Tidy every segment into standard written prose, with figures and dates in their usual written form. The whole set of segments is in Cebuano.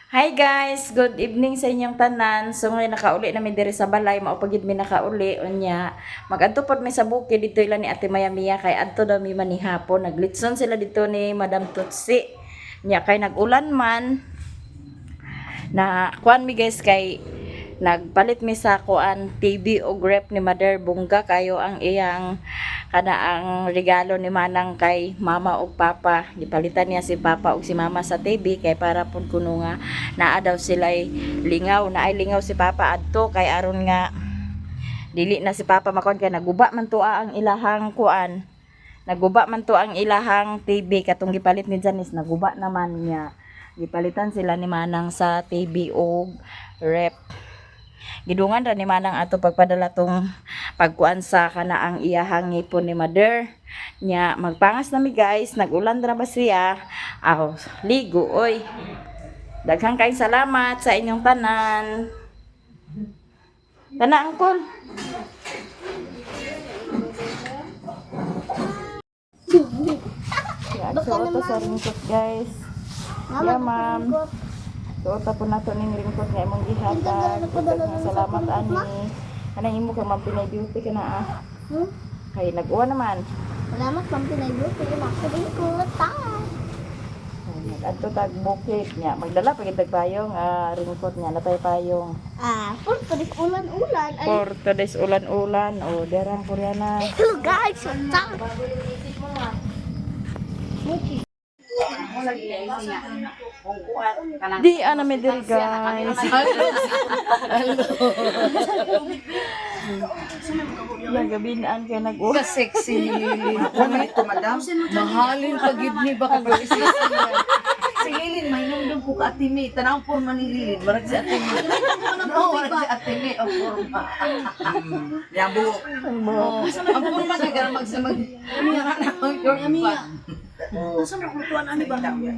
Hi guys, good evening sa inyong tanan. So ngayon nakauli namin diri sa balay, mao pa gid mi nakauli unya. Magadto pod mi sa bukid dito ila ni Ate Maya Mia kay adto daw mi manihapon. Naglitson sila dito ni Madam Tutsi. Nya kay nag-ulan man na kuan mi guys kay nagpalit mi sa kuan TV og rep ni Mother. Bongga kayo ang iyang kana ang regalo ni Manang kay Mama og Papa. Gipalitan niya si Papa og si Mama sa TV kay para pud kuno nga naa daw sila'y lingaw, naay lingaw si Papa adto kay aron nga dili na si Papa makuan kay naguba man to ang ilahang kuan, naguba man to ang ilahang TV katong gipalit ni Janice. Naguba naman niya, gipalitan sila ni Manang sa TV og rep. Gidungan ra ni Manang ato pagpadala tong pagkuan sa kana ang iyahang ngipon ni Mother. Nya magpangas na mi guys, nag-ulan ra ba siya. Aw, ligo oy. Daghang kayong salamat sa inyong tanan. Tana, angkol. Yeah, so ito sa ringkot guys. Yeah, ma'am. Suot po nato ning ringkot nga imong gihatag. Daghang salamat ani. Kanang imo kay Ma'am Pinay Beauty kana ah. Hmm? Kay nag-uwan naman. Salamat, Ma'am Pinay Beauty. Makalikot. Ay, nag-adto tag bukid niya. Magdala pa gid tag payong, ah, ringkot niya natay payong. Ah, for today's ulan-ulan. Ay, For today's ulan-ulan o derang Koreana. Hello guys, what's up? Di ana mi diri guys. Nagabinaan kay nag-uwan. Ka-sexy ni Lilin. Ito, madam. Mahalin pag ni baka pag Si Lilin, may nungdong ko ka Ate May. Tanawang forma ni Lilin. Marag si Ate May. No, marag si Ate May. Ang forma. Yang buhok. Ang buhok. Oh, ang forma niya ganun magsamag. Ang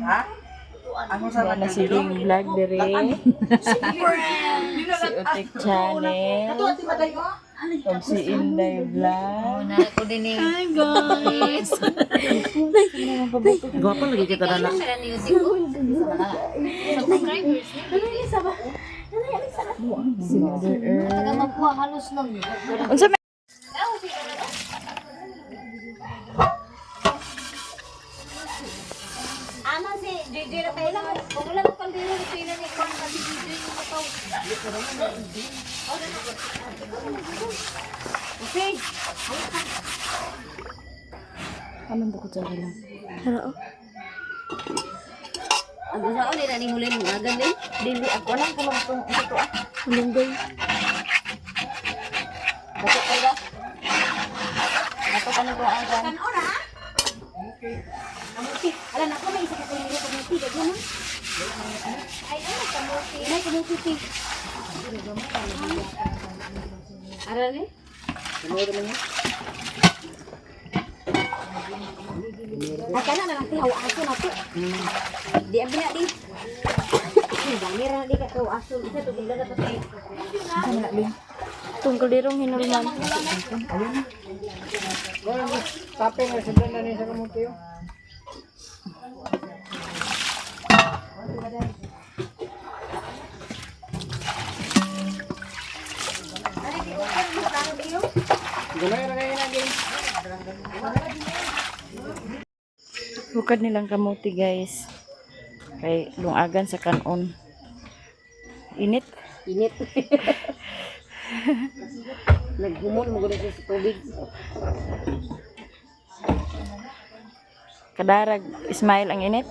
Ha? Ano sa Yan na si Ring Vlog dire. Si Utik Channel. Ug si Inday Vlog. Hi guys! Gwapo lagi kita na. Si Mother Earth. Magkuha halos nag Unsa may Ana si JJ na tayo lang. Kung wala mo kaldero, pila ni Kwan kasi JJ yung mataw. Okay. Anong bukod sa lang? Ang usaon nila ni Hulin mga galing. Dili ako lang kulong tong ito ah. Lunggoy. Dato kay ba? Dato ka nito ang kan. Kamuti. Ala na ko may isa ka kaldero kamuti. Daghan na. Ay, ano kamuti? May kamuti ti. Ara ni? Ay, kana na lang ti hawa aso na to. Di abi na di. Dami ra di ka to aso. Isa to gila na to. Itong kalderong hinulman. Kape nga sa na ni sa kamuti. Gulay ra kayo na game. Bukod nilang kamuti guys. Kay lungagan sa kanon. Init. Init. Naghumon mo gud sa tubig. Kadarag smile ang init.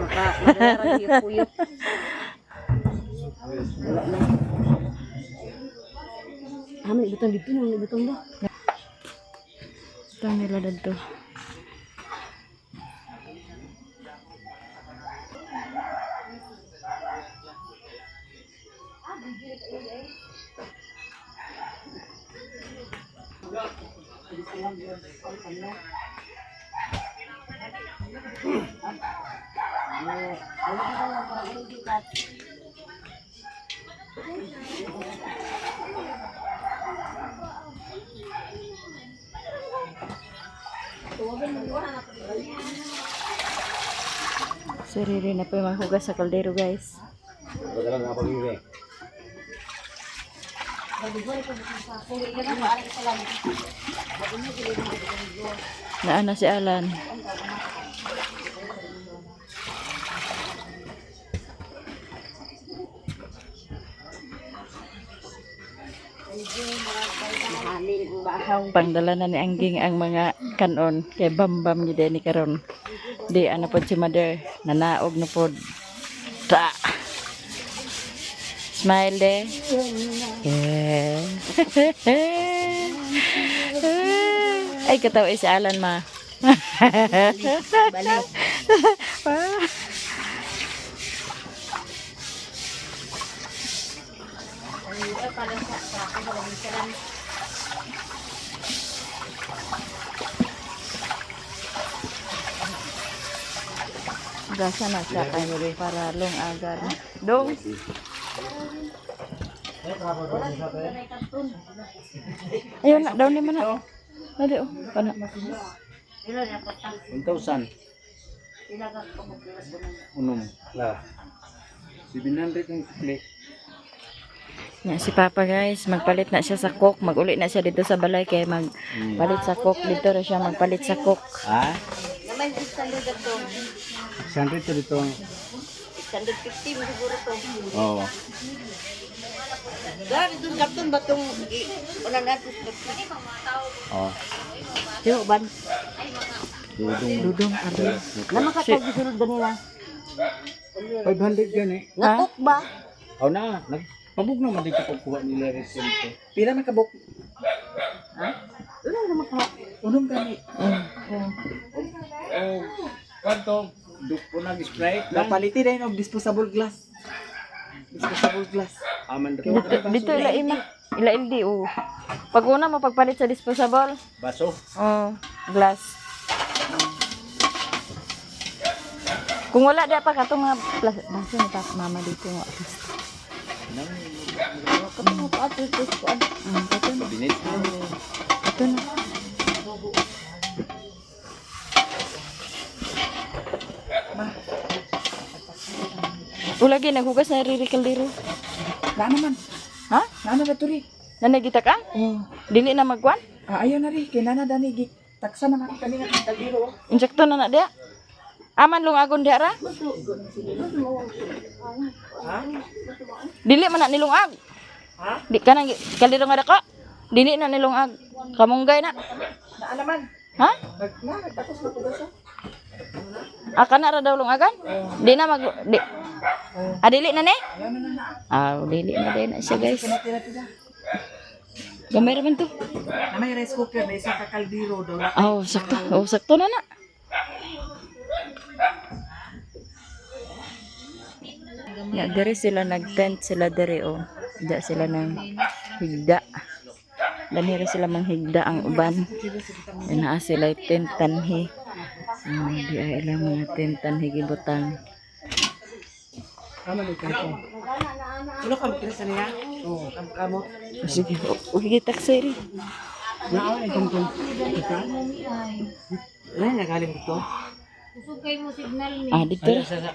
Maka madarag yung puyot. Wala na. Ah, may ibutang dito, may ibutang ba? Ito nila dito. Sarili na po yung mahugas sa kaldero guys. Naa na si Alan. Pangdala na ni Angging ang mga kanon kay Bambam ni Denny karon. Di ana pod si Mother, nanaog na pod. Ta. Smile de. Yeah. Ay katawa eh si Alan ma. Balik. Gasa na siya kay para long agar. Dong. Ayun na, daw ni man na. Dali oh, kana. 1,000. Unom. La. 700 ang sukli. Ya, si Papa guys, magpalit na siya sa coke, maguli na siya dito sa balay kay magpalit sa coke dito ra siya magpalit sa coke. Ha? Naman 600 to. 600 to dito. 650 mo siguro to. Oo. Dari dun karton ba tong una nato Oo. Yo ban. Dudong. Dudong arlo. Naman ka tawag gisulod ganina. 500 yan eh. Nakok ba? Oh na, nagpabog naman dito pagkuha nila resento. Pila man kabuk? Una naman ka. Unom gani. Oh, kwanto? Dukpo nag Sprite na. Napaliti din og disposable glass. Disposable glass. Aman Dito, dito ila ima. Ila LD oh. Pag una mo pagpalit sa disposable, Baso. oh, glass. Kung wala di pa katong mga baso ni Papa Mama dito nga. Kato na. Kabinit. Ito na. Ulagi, naghugas na riri kaldero. Na naman. Ha? Na na turi. Nanagita ka? Oh. Dili na magkwan? Ah, ayaw na ri kay nana dani gi taksa naman kani nga kaldero. oh. Insekto na na diya. Aman lungagon diya ra? Dili man na nilungag. Ha? Di ka nang kaldero nga dako. Dili na nilungag. Kamunggay na. Naa naman. Ha? Nag na nagtakos na pugasa. Aka na ra daw lungagan? Di na mag di. Ah, dili na ni? Ayaw na na na. Ah, dili na din na siya guys. Tira tira. Gamay ra man to. Na may rice cooker na isa ka kaldero daw. Oh, sakto. Oh, sakto na na. Ya, dere sila nag-tent sila dere oh. Higda sila ng higda. Danhira sila manghigda ang uban. Yan naa sila tent tanhi. Oh, di ay ilang mga tent tanhi gibutang. Aman ikaw ko. Ulo ka mo sa niya? Oo, kam kamo. Oh, sige, oh, okay, taxi ri. Naawan itong tong. Wala na galing dito. Ah, dito ra.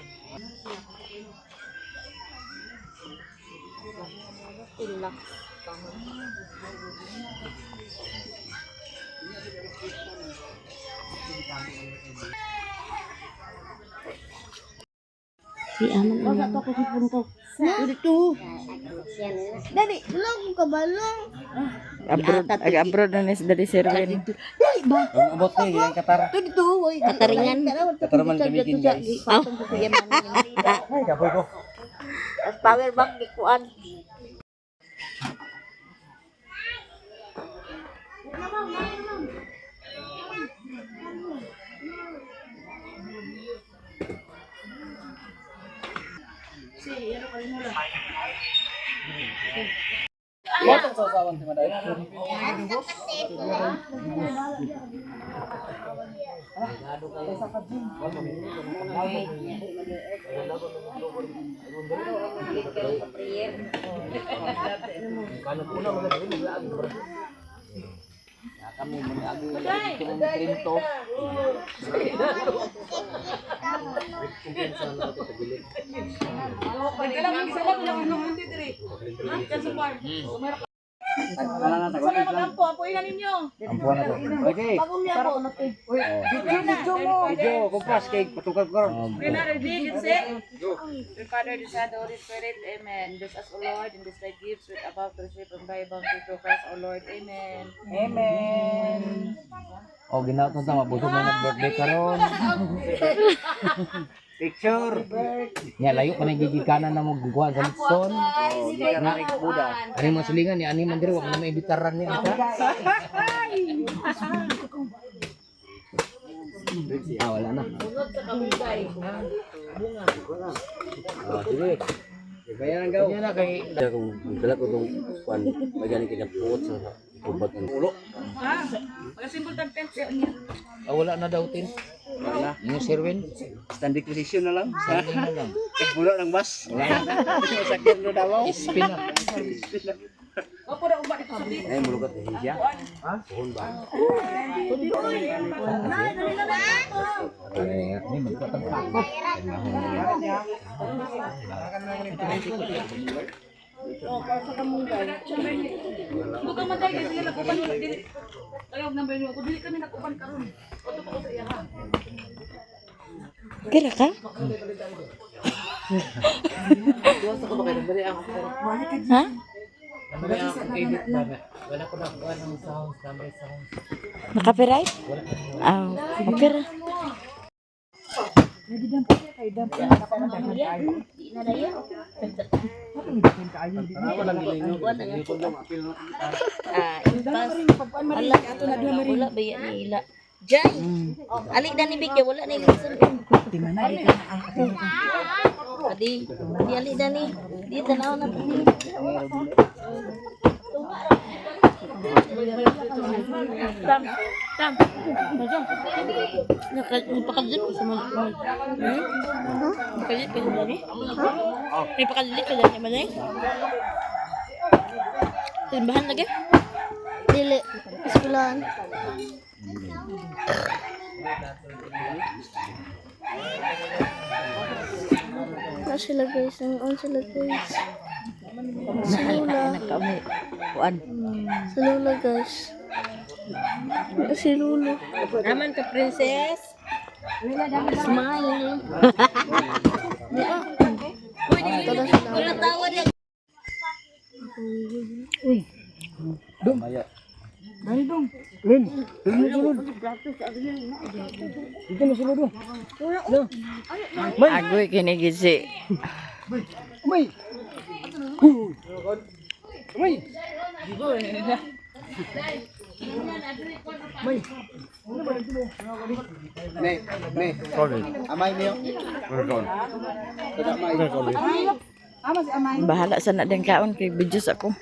Si aman ana. to ko si punto. Dito. Dali, lang ka ba lang? Abroad, ag-abroad na ni si Dali Sirwin. Dali ba? Ang abot ni yung Qatar. Dito oy. Kataringan. Qatar man gamitin guys. Ay, kapoy ko. Power bank gikuan. Kami mga agi ng printo. Ampuan na to. Okay. Video, video mo. Video, kumpas kay patukad ko ron. The Father, the Son, the Holy Spirit, Amen. Bless us, O Lord, and this thy gifts with about to receive from thy bounty through Christ our Lord. Amen. Amen. Oh, ginaot na tama busog na nag-birthday karon. Picture. Nya layo pa na gigikanan na mo gukuha sa litson. Oh, di ka na Buda. Ani mo silingan ni ani man diri wa man maibitaran ni ata. Ah, wala na. Oh, sige. Bayaran gaw. Kanya na kay Kung dala ko tong kwan, may gani kay puot sa ubat ng ulo. Ah, wala na daw tin. Wala. Yung Sherwin, Standing position na lang. standing na lang. Bulo ng bus. Sakit no daw. Spin na. Ay, mulugat na siya. Ha? Puhon ba? Ay, ni magpatang ako. Kira ka? Ha? Wala ko na kuha ng sounds, number sounds. Naka-copyright? Ah, okay ra. Ah, impas. Ala, wala ba yan ni ila? Jai. Ali na ni Bigya, wala na yung listen. Adi, di ali na ni. Di tanaw na po ni. Tam, tam. Napakalit ko sa mga... Hmm? Napakalit ko sa mga... Napakalit ko sa mga... Simbahan lagi? Dili. Eskwelahan. Na sila guys. Nang-on sila guys. Si Lula. Kuan. Si Lula guys. Si Lulu. Naman ka, princess. Smile. Tara sila. Wala tawa niya. Maya. Agoy kinigisi. Ne, ne. Amay niyo. Bahala sa na din kaon kay videos ako.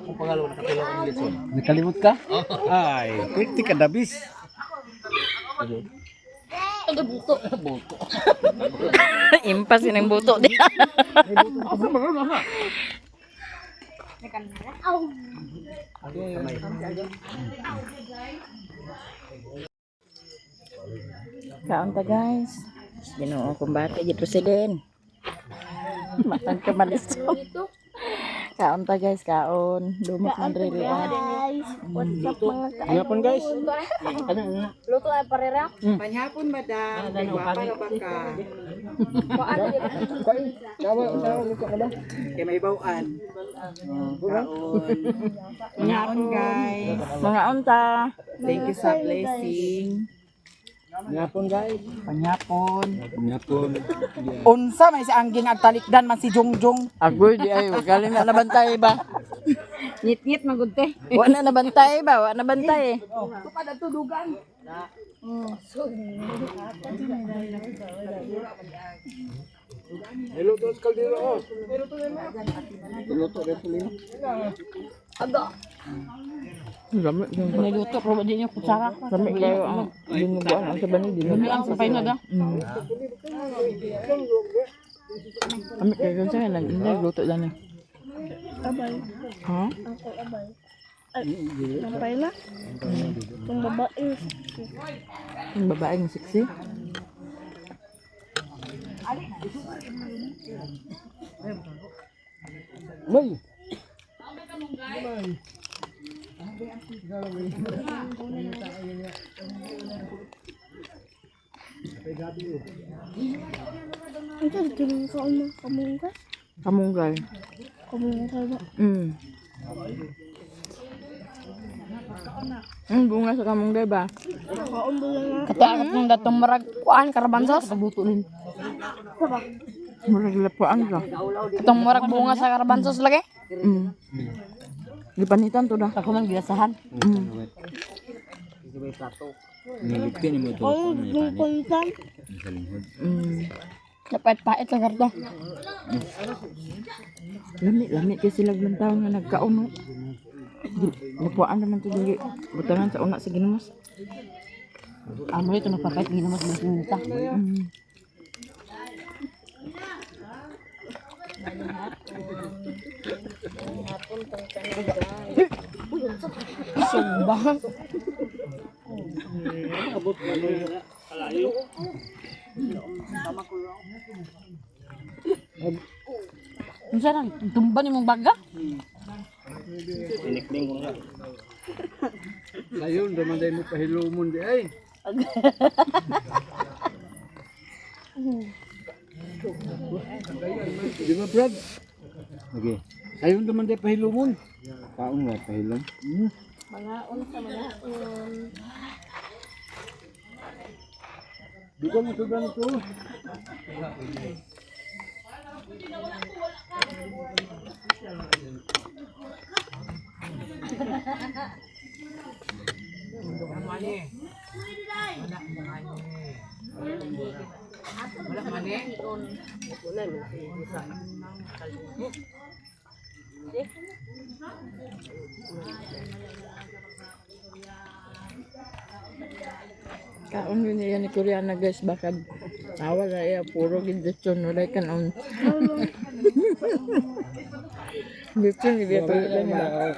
Kung pangalan nakatulong ang litson. Nakalimot ka? Ay, pwede ka dabis. Buto. Buto. Impas ng buto di. Kaon ta guys. Ginoo kumbate gid president. Matang ka malisod. Kaon ta guys, kaon. Dumot man diri. Guys, what's up mga ka? Hapon guys. Luto ay parera. Panihapon, madam. Kay gwapa ra ba ka? Kay may bawaan. Kaon. Kaon, guys. Mga unta. Thank you sa blessing. Hapon guys. Panihapon. Hapon. Unsa may si angging agtalikdan man si Jongjong. Agoy di ay galing na nabantay ba. Ngit-ngit magud te. Wa na nabantay ba? Wa na bantay. Niluto sa kaldero oh. Niluto rin po. Niluto pero di niyo kutsara. Lami kayo ang dinuguan ang saban ni dinuguan sa painga da. Ami kay kan sa nagluto lang ni. Abay. Ha? Ako abay. Ay, nampay na. Itong babae. Yung babae ng sexy. May. Ito, tingin ko ang mga kamunggay. Kamunggay. Kamunggay ba? Bunga sa kamunggay ba? Kaon ba lang na? Kataakot ng datong marag kuan karabansos. Murag lapuan ka. Katong murag bunga sa karabansos lagi. Gipanitan to da. Ako man gilasahan. Niligpin mo to. Kaon, yung palitan. Sa linghod. Napait-pait lang karto. Lami, lami kay sila ng tao nga nagkaon no. Lapuan naman to dili. Butangan sa una sa ginamos. Amo ito nagpapait ginamos mas nita. Sumba. Unsa nang tumba nimong baga? Sayon, dumanday mo pahilumon di ay. Di ba, Brad? Okay. Sayon dumanday pahilumon. Kaon nga pahilom. Mangaon sa mangaon. Di ko mo sobrang ito. Kaon yun niya ni Koreana guys baka tawa na iya puro gid lechon walay kanon. Lechon gid ito lang nila.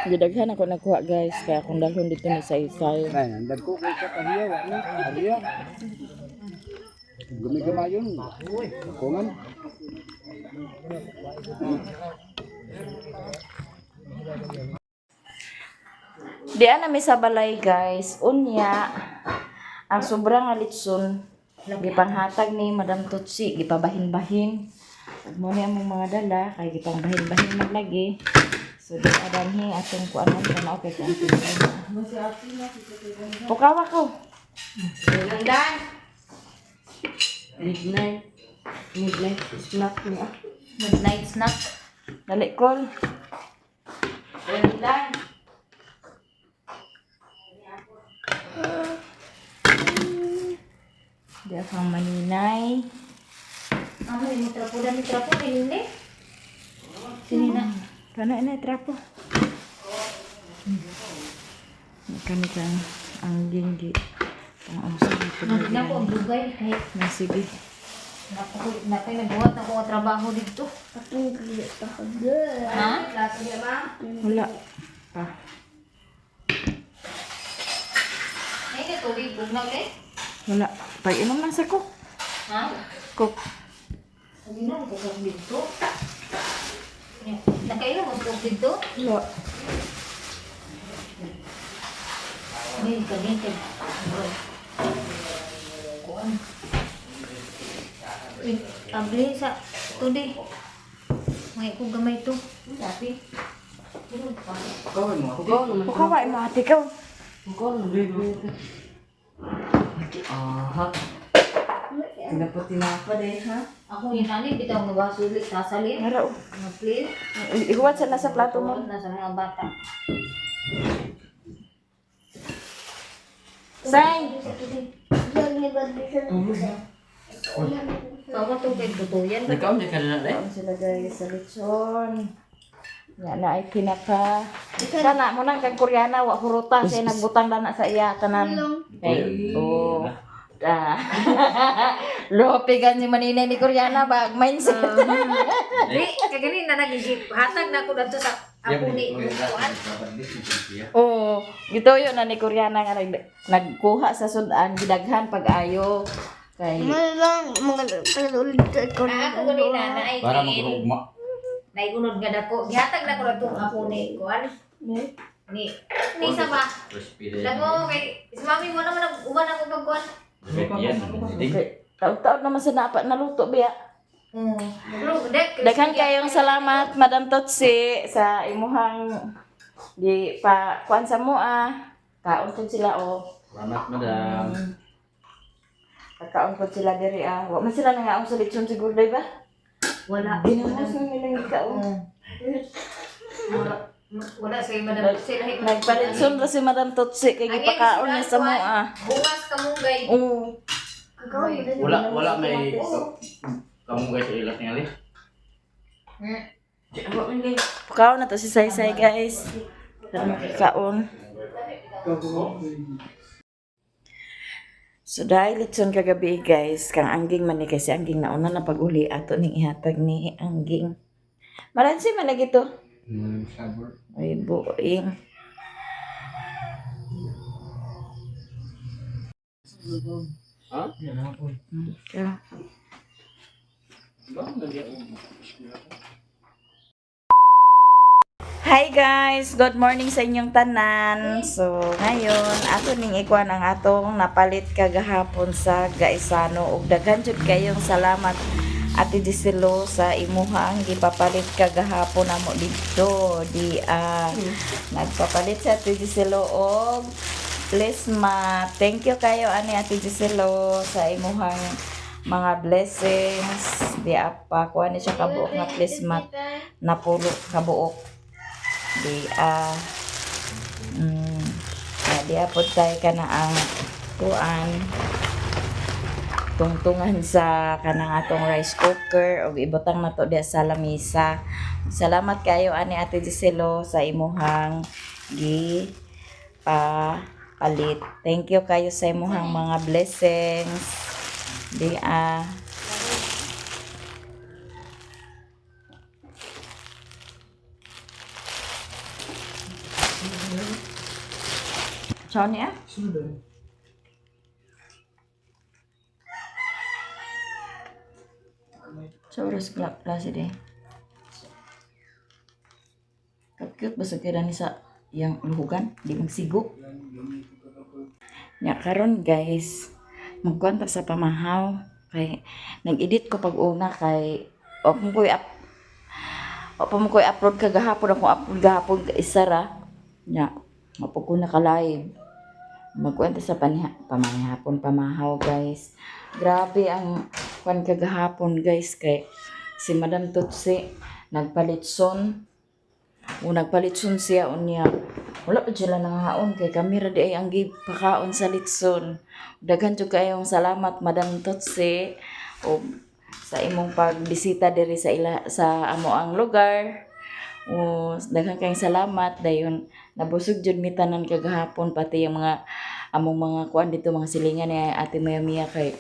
Gidaghan ako nagkuha guys kaya akong dalhon dito ni Saysay. Ay, nandag ko kay sa kahiya, wa na. Ariya. Gumigamayon. Kungan. Diyan na mi sa balay guys. Unya, ang sobra nga litson, gipanghatag ni Madam Tutsi, gipabahin-bahin. Ug mo ni among mga dala kay gipangbahin-bahin man lagi. So di adanhi atong kuanon kana okay ka. Pukawa ko. Midnight. Midnight snack niya. Midnight snack. Dali kol. Di akong maninay. Amo ni trapo dami trapo hindi. Sinina. Kana ina trapo. Kani kang ang ginggi. Ang usa dito. Na ko ang dugay kay Na sige. Napo na kay nagbuhat na ko nga trabaho dito. Atong gilita ka. Ha? Wala. Pa. Ay na tubig bugnaw le. Wala. Pag-inom lang sa cook. Ha? Cook. Sabi na ko kog dito. Nakainom mo kog dito? Wala. May galing kay. Kuan. Uy, Abli sa tudi. May ko gamay to. Tapi. Pukawa mo ate ka. Aha. Pinapatinapa din ha. Ako yun ani bitaw nga basuli sasalin. Ngara oh. Nga please. Ihuwat sa nasa plato mo. Na sa mga bata. Say. Vlog ni Badri sa Mama to kay tutuyan. Nagkaon di ka na Kaon sila guys sa lechon. Ya na ay pinaka. Kana mo nang kang Koreana wa huruta siya nagbutang dana sa iya tanan. Kay oh. Ah. Lope ganyan maninay ni Koreana bag mindset. Di kagani na nagigip hatag na ko dadto sa apo ni kuan. Oo, gituyo na ni Koreana nga nagkuha sa sudan gidaghan pag-ayo kay Ano lang, mga tagalog ko. Ah, ako ganina na ay Para magugma. Naigunod nga dako. Gihatag na ko dadto ang apo ni kuan. Ni ni sa ba? Lago kay si mami mo naman nag-uban ako pag kuan. Okay. Taon-taon naman sa napa naluto biya. Pero dek Daghan kayong salamat Madam Totsi sa imuhang di pa kuan sa mo ah. Kaon pud sila oh. Salamat, madam. Kaon pud sila diri ah. Wa man sila nangaon sa lechon siguro day ba? Wala. Ginamos man nilang gikaon. Wala sa madam Tutsi lahi. Nagpalitson ra si Madam Totsi kay gipakaon niya sa mo ah. Bungas kamunggay. Oo. Wala, wala may kamunggay sa ilas ningali. Pakaon na to si Saysay guys. Kaon. So dahil litson kagabi guys, kang angging man ni kasi angging nauna na pag-uli ato ning ihatag ni angging. Maransi man lagi to. Sabor. Ay buing. Ha? Kaya. Hi guys! Good morning sa inyong tanan. So, ngayon, ato ning ikuan ang atong napalit kagahapon sa Gaisano. Ug daghan jud kayong salamat Ate Giselo sa imuhang gipapalit kagahapon namo didto. Di nagpapalit sa Ate Giselo og Plisma. Thank you kayo ani Ate Giselo sa imuhang mga blessings. Di apa kuha ni siya kabuok nga plismat napulo kabuok di di apod kay kana ang kuan tungtungan sa kanang atong rice cooker og ibutang nato diya sa lamisa. Salamat kayo ani Ate Giselo sa imuhang gi pa palit. Thank you kayo sa imuhang mga blessings. Di ah. Sao niya? Sa oras klase de. Cute ba sa kira ni sa yang luhugan? Di magsigo. Nya karon guys, magkwenta sa pamahaw kay nag-edit ko pag una kay wa mo koy up wa pa mo koy upload kagahapon ako upload gahapon ka isa ra. Nya, wa pa ko naka-live. Magkwenta sa paniha, pamahapon pamahaw guys. Grabe ang kwan kagahapon guys kay si Madam Tutsi nagpalitson. O nagpalitson siya unya. Wala pa sila nangaon kay kami ra di ay ang gipakaon sa litson. Daghan jud kayong salamat Madam Tutsi o sa imong pagbisita diri sa ila sa amo ang lugar. O daghan kayong salamat dayon nabusog jud mi tanan kagahapon pati yung mga among mga kuan dito mga silingan ni Ate Maya Mia kay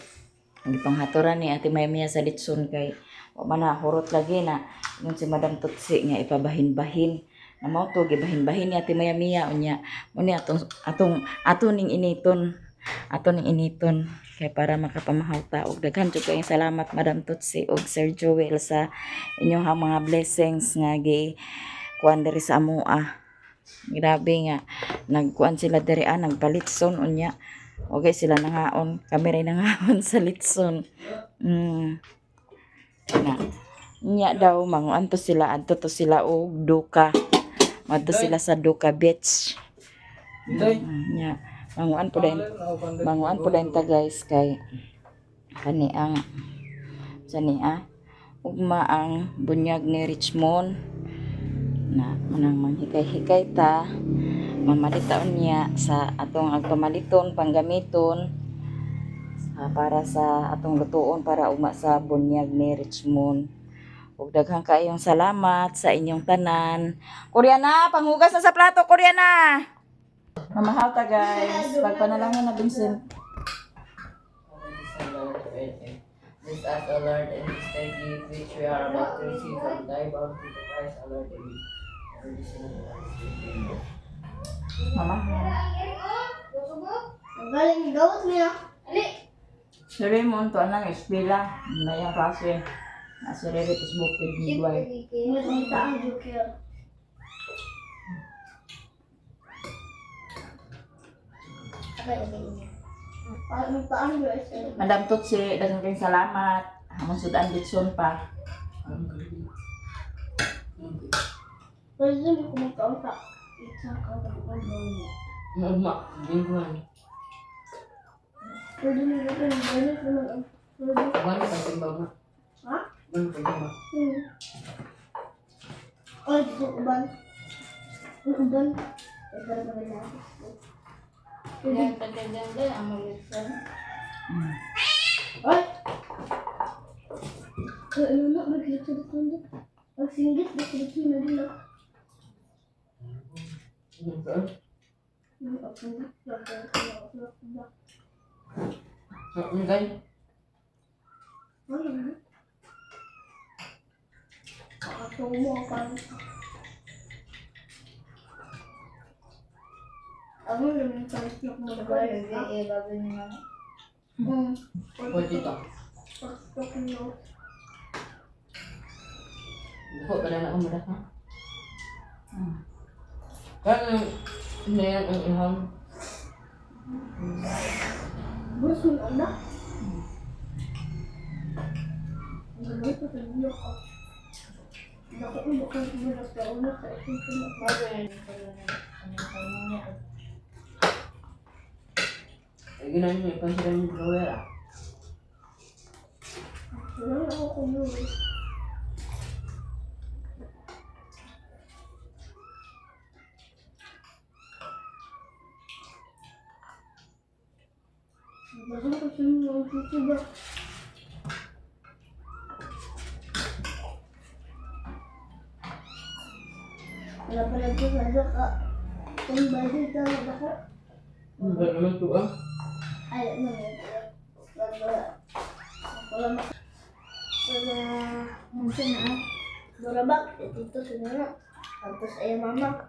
gipanghaturan ni Ate Maya Mia sa litson kay wa man na hurot lagi na ingon si Madam Tutsi nga ipabahin-bahin na mao to gibahin-bahin ni Ate Maya Mia unya mo ni atong atong ato ning initon kay para makapamahaw ta og daghan jud kayong salamat Madam Tutsi og Sir Joel sa inyong mga blessings nga gi kuan diri sa amoa. Grabe nga nagkuan sila diri ah, nagpalitson unya. Okay sila nangaon, kami rin nangaon sa litson. Na. Nya daw manguan to sila adto to sila og Duka. Madto sila sa Duka Beach. Nya manguan po din. Manguan po din ta guys kay kani ang sa niya ugma ang bunyag ni Richmond na manang manghikay-hikay ta mamalitaon niya sa atong agpamaliton panggamiton. Para sa atong lutuon para uma sa bunyag ni Richmond. Ug daghang kaayong salamat sa inyong tanan. Koreana, panghugas na sa plato, Koreana. Mamahaw ta guys. Pagpanalangin na Vincent. This us, O Lord, and this thy gift which we are about to receive from thy bounty, to Christ our Lord. Amen. And this is the Mamahaw. Ang galing gawat niya. Ali. Si Raymond, to anang eskwela. Na yung klase. Nasa Rere, tas bukid ni Duay. Maganda ang joker. Paano paano guys? Madam Tutsi, daghang kayong salamat. Hamon sudan litson pa. Pwede mo kumakaon sa isang katawan. Mama, lingguan. Pwede mo gawin ganit naman ang pwede. Buwan pa timba mo. Ha? Buwan pa timba. Ay, gusto ko uban. Uban. Ito na ba Ay! Kaya ano na, magkita-kita. Magsinggit, magsinggit na rin ako. Ang galing. Ano? Nakatumo ka. Ako naman kahit na kumagawa. Hmm. Pwede to. Pagtok mo. Buko pa na ako muna ha. Kaya na yan ang ihang. Bursun anak. Ano ito sa inyo ko? Naku, ulo ka muna sa una sa isang Ay, ginawa niyo, ipansiran yung drawer ah. Wala ako kumuha. Baka kasi mga tutuba. Wala pa lang sa ka. Kung bagay ka na ako. Wala naman to ah. Ay, ano na. Wala. Wala mak. Wala. Ano na? Dorabak. Dito sa nana. Tapos ay mama.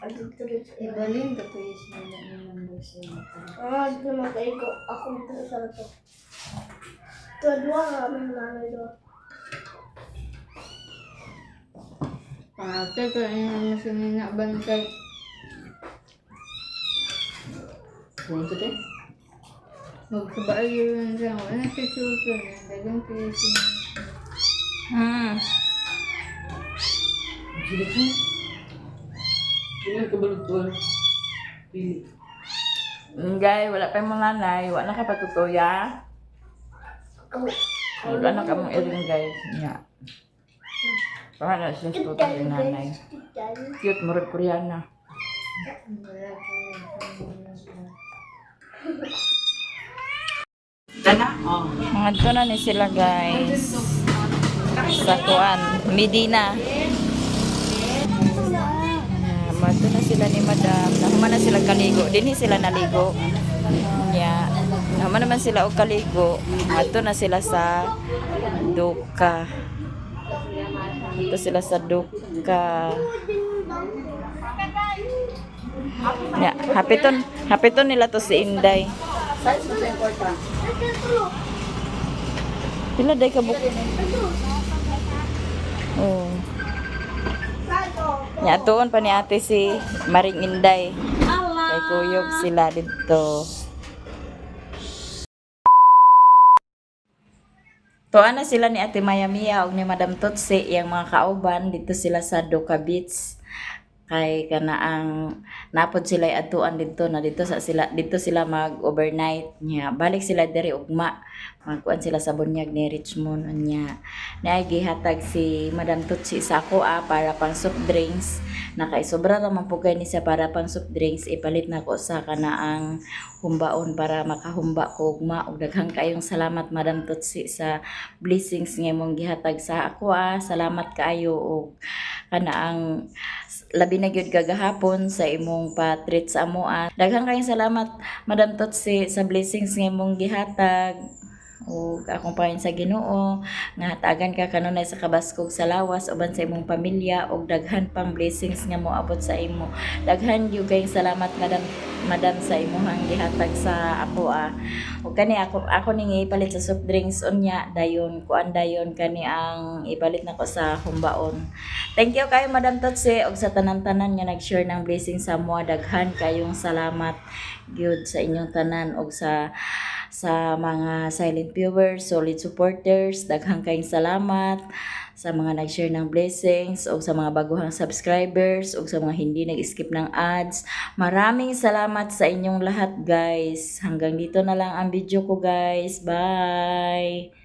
At dito rin sa Ibalin ka to is na number sa Ah, dito na kayo ko. Ako dito sa to. Ito, dua nga may nanay dua. Pangate ko yung mas na bantay. Kung sa te? Magsabaay yun siya. Wala si Sultan. Dagang kayo siya. Sige siya. Hindi ka balog to ah. Pili. Guys, wala pa yung mga nanay. Wala na ka patutoya. Wala na ka mong iring guys. Nga. Paano siya sa tutoy yung nanay. Cute, murag Koreana. Mga na ni sila guys. Sa kuan, Medina. Mato na sila ni Madam. Nahuman na sila kaligo. Dinhi sila naligo. Nya. Nahuman naman sila og kaligo. Ato na sila sa Duka. Ato sila sa Duka. Nya, hapiton, hapiton nila to si Inday. Pila day ka buk. Oh. Nya tuon pa ni ate si Maring Inday. Kay kuyog sila dito. Tuan na sila ni Ate Maya Mia ug ni Madam Tutsi iyang mga kauban dito sila sa Doka Beach. Kay kana ang napod sila adtuan didto na didto sa sila didto sila mag overnight nya balik sila diri ugma, magkuan sila sa bunyag ni Richmond. Unya naay gihatag si Madam Tutsi sa ako para pang soft drinks. Nakaisobra ra man pugay ni siya para pang soft drinks. Ipalit nako sa kanaang humbaon para makahumba ko ugma. Og daghan kayong salamat, Madam Tutsi, sa blessings nga imong gihatag sa ako. Salamat kaayo og kanaang labi na gyud kagahapon sa imong pa-treat sa amoa. Daghan kayong salamat, Madam Tutsi, sa blessings nga imong gihatag ug akong pangayo sa Ginoo nga hatagan ka kanunay sa kabaskog sa lawas uban sa imong pamilya ug daghan pang blessings nga moabot sa imo. Daghan gyud kayong salamat, Madam, Madam, sa imong gihatag sa ako. Ug kani ako ning ipalit sa soft drinks, unya dayon kuan, dayon kani ang ipalit nako sa humbaon. Thank you kayo, Madam Totse, ug sa tanan-tanan nga nag-share ng blessing sa amoa. Daghan kayong salamat gyud sa inyong tanan ug sa mga silent viewers, solid supporters, daghang kayong salamat sa mga nag-share ng blessings o sa mga baguhang subscribers o sa mga hindi nag-skip ng ads. Maraming salamat sa inyong lahat, guys. Hanggang dito na lang ang video ko, guys. Bye!